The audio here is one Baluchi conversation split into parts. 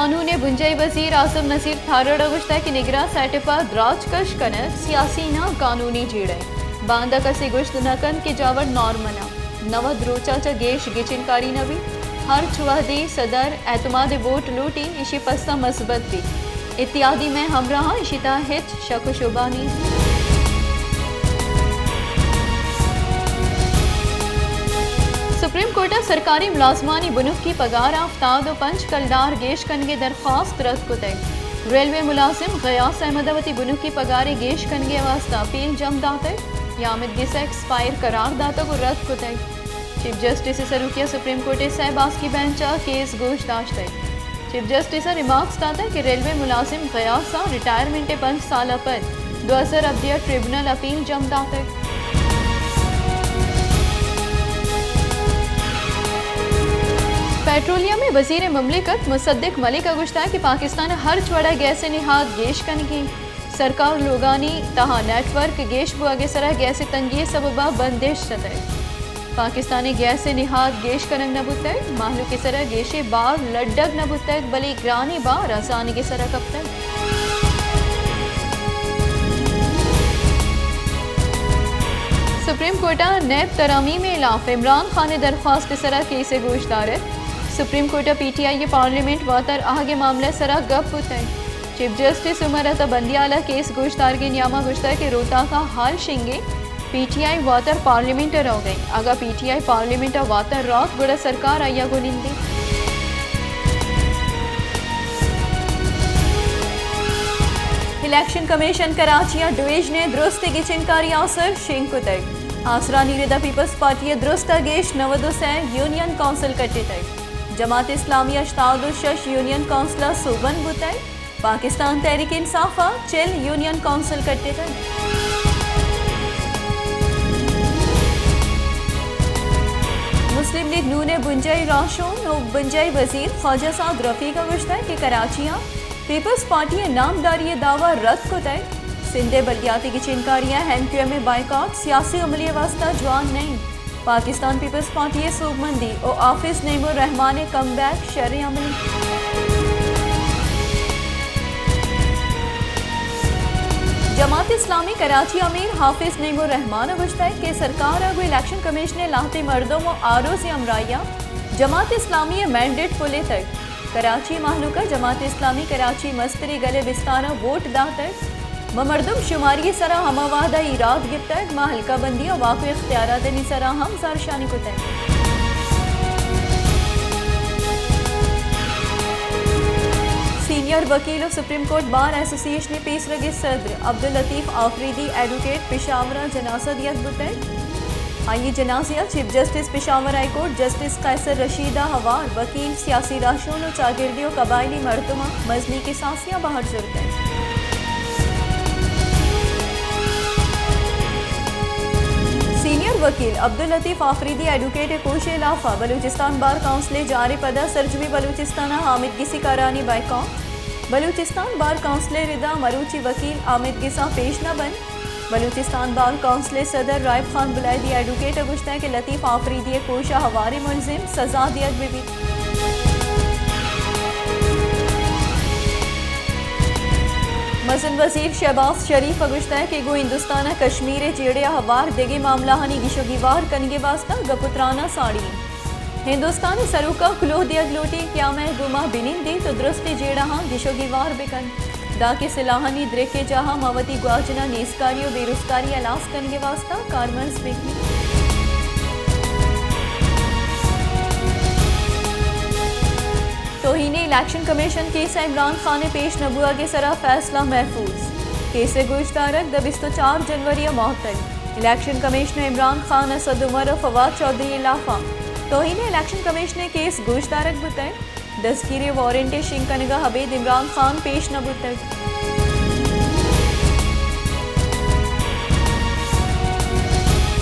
قانون ءِ بنجاہی وزیر آصف نصیر تھرڑ ءَ گوشتگ کہ نگراں سیٹ ءِ پد راج کش کنگ سیاسی نہ، قانونی جیڑہ اِنت۔ باندا کسے گوشت نہ کنت کہ جاور نارمل اِنت۔ نود روچ ءَ چہ گیش گچینکاری نہ بیت۔ ہرچ وھدے صدر اعتماد ووٹ لوٹیت، ایشی ءِ پسہ مثبت بیت۔ اتحادی مئے ہمراہ اَنت، ایشی ءِ تہا ہچ شک و شبہ نیست۔ سپریم کورٹ ءَ سرکاری ملازمانی بنکی پگار ءَ ہفتاد و پنچ کلدار گیش کنگ ءِ درخواست رد کتگ۔ ریلوے ملازم غیاث احمد ءَ وتی بنکی پگار ءِ گیش کنگ ءِ واستہ اپیل جم داتگ، آئی ءَ آمدگس ءَ ایکسپائر قرار داتگ و رد کتگ۔ چیف جسٹس ءِ سروکی ءَ سپریم کورٹ ءِ سئے باسکی بینچ ءَ کیس گوش داشتگ۔ چیف جسٹس ءَ ریمارکس داتگ کہ ریلوے ملازم غیاث ءَ ریٹائرمنٹ ءِ پنچ سال ءَ پد دو ہزار ہبدہ ءَ ٹریبونل اپیل جم داتگ۔ پیٹرولیم ءِ وزیر مملکت مصدق ملک ءَ گوشتگ کہ پاکستان ءَ ہرچ وڑ ءَ گیس ءِ نہاد گیش کنگ ءَ اِنت۔ سرکار لوگانی تہا نیٹ ورک گیش بوگ ءِ سرا گیس ءِ تنگی ءِ سبب ءَ بندش جتگ۔ پاکستان ءَ گیس ءِ نہاد گیش کنگ نہ بوتگ، مہلوک ءِ سرا گیش ءِ بار لڈگ نہ بوتگ، بلے گرانیں بار ارزانگ ءِ سرا کپتگ۔ سپریم کورٹ ءَ نیب ترامیم ءِ ہلاف عمران خان ءِ درخواست ءِ سرا کیس ءِ گوشدارگ۔ سپریم کورٹ ءَ پی ٹی آئی ءِ پارلیمنٹ واتر آہگ ءِ معاملہ ءِ سرا گپ بوتگ۔ چیف جسٹس عمر عطا بندیال ءَ کیس گوشدارگ ءِ نیام ءَ گوشتگ کہ روتاک ءَ حال شنگ اِنت، پی ٹی آئی واتر پارلیمنٹ ءَ روگ ءَ اِنت۔ اگاں پی ٹی آئی پارلیمنٹ ءَ واتر روت، گڑا سرکار آئی ءَ گوں نندیت۔ الیکشن کمیشن کراچی ءَ ڈویژن ءِ درستیں گچینکاری آسر شنگ کتگ۔ آسرانی رد ءَ پیپلز پارٹی ءَ درست ءَ گیش نود و سئے یونین کونسل کٹتگ۔ جماعت اسلامی ءَ ہشتاد و شش یونین کونسل ءَ سوبمند بوتگ۔ پاکستان تحریک انصاف ءَ چل یونین کونسل کٹتگ۔ مسلم لیگ نون ءِ بنجاہی راہشون ءُ بنجاہی وزیر خواجہ سعد رفیق ءَ گوشتگ کہ کراچی ءَ پیپلز پارٹی ءِ نامداری ءِ دعوی رد کتگ۔ سندھ ءِ بلدیاتی گچینکاری ءَ ایم کیو ایم ءِ بائیکاٹ سیاسی عملی ءِ واستہ جوان نہ اِنت۔ پاکستان پیپلز پارٹی ءِ سوبمندی ءُ حافظ نعیم الرحمان ءِ کم بیک شریں عملی۔ جماعت اسلامی کراچی ءِ امیر حافظ نعیم الرحمان ءَ گوشتگ کہ سرکار ءَ گوں الیکشن کمیشن ءِ لہتیں مردم ءُ آروزی ہمراہی ءَ جماعت اسلامی ءِ مینڈیٹ پلیتگ۔ کراچی ءِ مہلوک ءَ جماعت اسلامی کراچی ءِ مستریں گل ءِ بستار ءَ ووٹ داتگ۔ ما مردم شماری ءِ سرا ہما وہد ءَ ایراد گپتگ، ما حلقہ بندی ءُ واک ءُ اختیاراتانی سرا ہم زہرشانی کتگ۔ سینئر وکیل ءُ سپریم کورٹ بار ایسوسی ایشن ءِ پیسرگیں صدر عبداللطیف آفریدی ایڈووکیٹ پشاور ءَ جنازہ دیگ بوتگ۔ آئی ءِ جنازہ ءَ chief justice Peshawar high court justice Qaiser Rashid ءَ ہوار وکیل، سیاسی راہشون ءُ چاگردی ءُ قبائلی مردماں مزنیں کساسیاں بہر زرتگ۔ سینئر وکیل عبداللطیف آفریدی ایڈووکیٹ ءِ کوش ءِ ہلاف ءَ بلوچستان بار کونسل ءِ جار ءِ پد ءَ سرجمیں بلوچستان ءَ آمدگسی کارانی بائیکاٹ۔ بلوچستان بار کونسل ءِ رد ءَ مروچی وکیل آمدگساں پیش نہ بنت۔ بلوچستان بار کونسل ءِ صدر رائب خان بلیدی ایڈووکیٹ ءَ گوشتگ کہ لطیف آفریدی ءِ کوش ءَ ہواریں ملزم سزا دیگ بہ بیت۔ مزن وزیر شہباز شریف ءَ گوشتگ کہ گوں ہندوستان ءَ کشمیر ءِ جیڑہ ءَ ہوار دگہ معاملہانی گیش ءُ گیوار کنگ ءِ واستہ گپ ءُ تران ءَ ساڑی اِنت۔ ہندوستان ءِ سروک ءَ کلوہ دیگ لوٹیت کہ آ مئے گوما بنندیت ءُ درستیں جیڑہاں گیش ءُ گیوار بہ کنت، دانکہ سلاہانی درک ءِ جاہ ءَ ما وتی گواچن ءَ نیزکاری ءُ بے روزگاری ءَ ہلاس کنگ ءِ واستہ کارمرز بہ کنیں۔ توہین الیکشن کمیشن کیس ءَ عمران خان ءِ پیش نہ بوہگ ءِ سرا فیصلہ محفوظ، کیس ءِ گوشدارگ داں بیست ءُ چار جنوری ءَ معطل۔ الیکشن کمشنر عمران خان، اسد عمر ءُ فواد چوہدری ءِ ہلاف ءَ توہین الیکشن کمیشن ءِ کیس گوشدارگ بوتگ۔ دزگیری ءِ وارنٹ ءِ شنگ کنگ ءَ ابید عمران خان پیش نہ بوتگ۔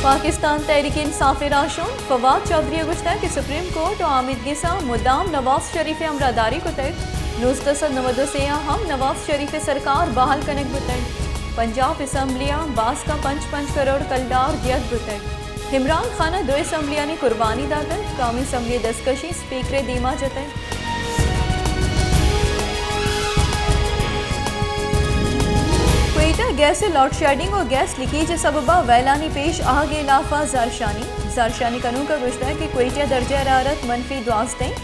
پاکستان تحریک انصاف ءِ راہشون فواد چوہدری ءَ گوشتگ کہ سپریم کورٹ ءُ آمدگساں مدام نواز شریف ءِ ہمراہداری کتگ، نوزدہ سد نود ءُ سے ءَ ہم نواز شریف ءِ سرکار بحال کنگ بوتگ، پنجاب اسمبلی ءَ باسک ءَ پنچ پنچ کروڑ کلدار دیگ بوتگ۔ عمران خان ءَ دو اسمبلیانی قربانی داتگ، قومی اسمبلی ءِ دزکشی اسپیکر ءِ دیما جتگ۔ گیس ءِ لوڈشیڈنگ ءُ گیس لیکیج ءِ سبب ءَ ویلانی پیش آہگ ءِ ہلاف ءَ زھرشانی۔ زھرشانی کنوک ءَ گوشتگ کہ کوئٹہ ءِ درجہ حرارت منفی دوازدہ اِنت۔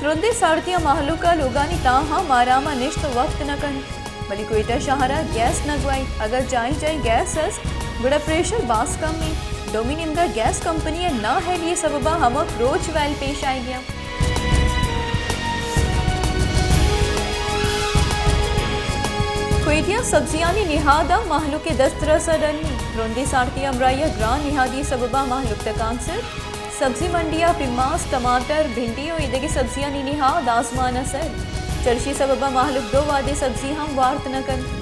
ترندیں سارتی ءَ مہلوک ءَ لوگانی تہا ہم آرام ءَ نشت ءُ وپت نہ کنت، بلے کوئٹہ شہر ءَ گیس نہ گوئیت۔ اگر جاہیں جاہیں گیس است، گڑا پریشر باز کم اِنت۔ دومی نیمگ ءَ گیس کمپنی ءِ نااہلی ءِ سبب ءَ ہمک روچ ویل پیش آئیگ ءَ اَنت۔ کوئٹہ ءَ سبزیانی نہاد ءَ مہلوک ءِ دسترس ءَ ڈنی۔ ترندیں سارتی ءِ ہمراہی ءَ گران نہادی ءِ سبب ءَ مہلوک تکانسر۔ سبزی منڈی ءَ پیماز، ٹماٹر، بھنڈی ءُ ایدگہ سبزیانی نہاد آزمان ءَ سر۔ چرشی سبب ءَ مہلوک دو وہدے سبزی ہم وارت نہ کنت۔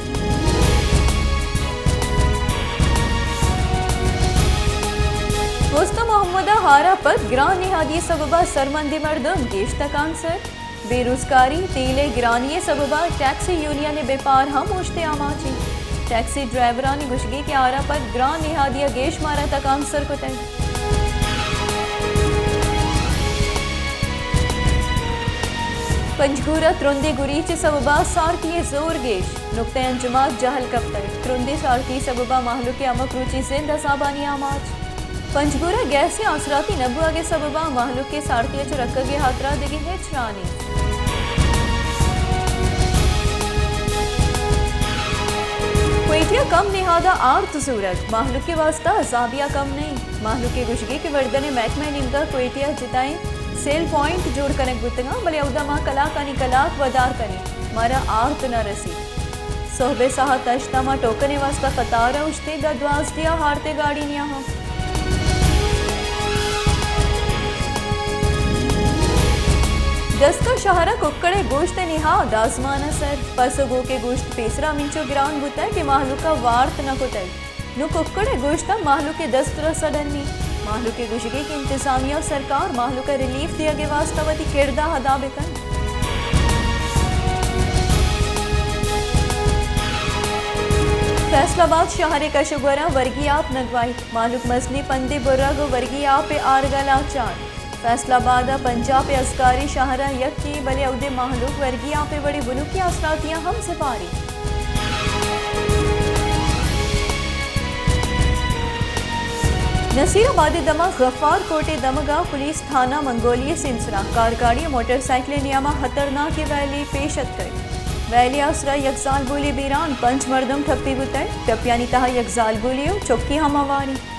مستہ محمد ءَ ہار ءَ پد گران نہادی ءِ سبب ءَ سرمندیں مردم گیش تکانسر۔ بے روزگاری، تیل ءِ گرانی ءِ سبب ءَ ٹیکسی یونین ءِ بیپار ہم اوشت ءِ آماچ اِنت۔ ٹیکسی ڈرائیورانی گوشگ اِنت کہ ہار ءَ پد گران نہادی ءَ گیش مارا تکانسر کتگ۔ پنجگور ءَ ترندیں گریچ ءِ سبب ءَ سارتی ءِ زور گیش، نقطہ انجماد جہل کپتگ۔ ترندیں سارتی ءِ سبب ءَ مہلوک ءِ ہمک روچی زند عذابانی آماچ۔ پنجگور ءَ گیس ءِ آسراتی نہ بوہگ ءِ سبب ءَ مہلوک ءِ سارتی ءَ چہ رکگ ءِ ہاترا دگہ ہچ راہ نیست۔ کوئٹہ ءَ کم نہاد ءَ آرت زورگ مہلوک ءِ واستہ عذابے ءَ کم نہ اِنت۔ مہلوک ءِ گوشگ اِنت کہ وردن ءِ محکمہ ءِ نیمگ ءَ کوئٹہ ءَ جتائیں سیل پوائنٹ جوڑ کنگ بوتگ اَنت، بلے اودا ما کلاکانی کلاک ودار کنیں، مارا آرت نہ رسیت۔ سہب ءِ ساعت ہشت ءَ ما ٹوکن ءِ واستہ قطار ءَ اوشتیں، داں دوازدہ ءَ آرت ءِ گاڑی نیاہاں۔ ڈسکہ شہر ءَ ککڑ ءِ گوشت ءِ نہاد آزمان ءَ سر۔ پس ءُ گوک ءِ گوشت پیسرا ہمینچو گران بوتگ کہ مہلوک ءَ وارت نہ کتگ۔ نوں ککڑ ءِ گوشت ہم مہلوک ءِ دسترس ءَ ڈنی۔ مہلوک ءِ گوشگ اِنت کہ انتظامیہ ءُ سرکار مہلوک ءَ ریلیف دیگ ءِ واستہ وتی کرد ءَ ادا بہ کنت۔ فیصل آباد شہر ءِ کش ءُ گور ءَ ورگی آپ نہ گواہیت، مہلوک مزنیں پندے برگ ءُ ورگی آپ ءِ آرگ ءَ لاچار۔ فیصل آباد ءَ پنجاپ ءِ ازگاریں شہراں یکے، بلے اودے مہلوک ورگی آپ ءِ وڑیں بنکی آسراتیاں ہم سپاری۔ نصیر آباد ءِ دمگ غفار کوٹ ءِ دمگ ءَ پولیس تھانہ منگولی ءِ سیمسراں کارگاڑی ءَ موٹر سائیکل ءِ نیام ءَ خطرناکیں ویلے پیش اتکگ۔ ویل ءِ آسرا یک زالبولے بیران، پنچ مردم ٹپی بوتگ۔ ٹپیانی تہا یک زالبولے ءُ چکی ہم ہوار اِنت۔